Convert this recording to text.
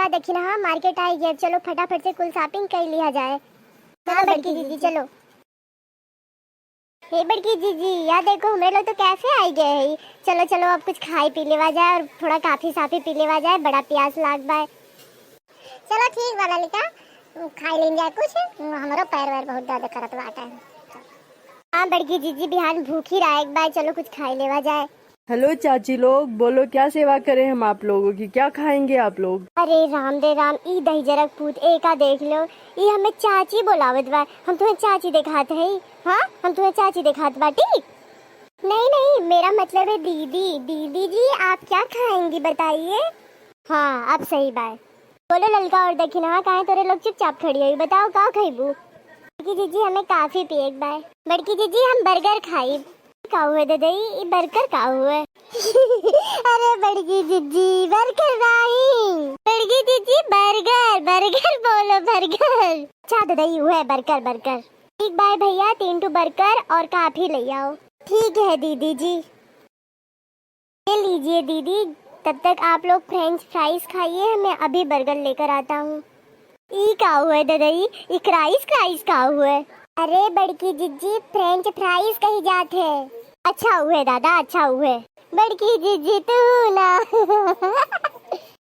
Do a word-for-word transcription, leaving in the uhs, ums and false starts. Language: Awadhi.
देखी ना, हाँ, मार्केट आई गए। चलो फटाफट से कुल शॉपिंग कर लिया जाए। हाँ, बड़की दीदी, चलो। हे बड़की जीजी, या देखो, हमरे लोग तो कैफे आई गए है। चलो, चलो, अब कुछ खाई पी लेवा जाए और थोड़ा कॉफी साफी पी लेवा जाए, बड़ा प्यास लाग बा। चलो ठीक बा ललिका, खाई लीन जाए कुछ, हमरो पैर वैर बहुत दर्द करत बाटे। हाँ बड़की जीजी, बिहान भूखी रहे एक बार, चलो कुछ खाई लेवा जाए। हेलो चाची लोग, बोलो क्या सेवा करें हम आप लोगों की, क्या खाएंगे आप लोग? अरे राम रे राम, ई दहिजरक पूत एका देख लो, ई हमें चाची बोलावत बा। हम तुम्हें चाची देखात है? हाँ, हम तुम्हें चाची देखात बाटी? नहीं नहीं, मेरा मतलब है दीदी। दीदी जी, आप क्या खाएंगी बताइए? हाँ, अब सही बाय। बोलो ललका और दखिनहा, काहे तोरे लोग चुपचाप खड़ी हुई? बताओ का खइबू? बड़की जीजी, हमें कॉफी पिए के बाय। बड़की जीजी, हम बर्गर खाइब। का हुए ददई, ई बर्गर का हुए? अरे बड़की जीजी, बर्गर नहीं। बड़की जीजी, बर्गर, बर्गर बोलो, बर्गर। अच्छा ददई, हुए बर्गर, बर्गर। ठीक बाय भैया, तीन ठो बर्गर और कॉफी ले आओ। ठीक है दीदी जी। ये लीजिए दीदी, तब तक आप लोग फ्रेंच फ्राइज खाइए, मैं अभी बर्गर लेकर आता हूँ। ई का हुए ददई, ई क्राइस क्राइस का हुए? अरे बड़की जिज्जी, फ्रेंच फ्राइज कही जात है। अच्छा हुए दादा, अच्छा हुए। बड़की जिज्जी तू ना।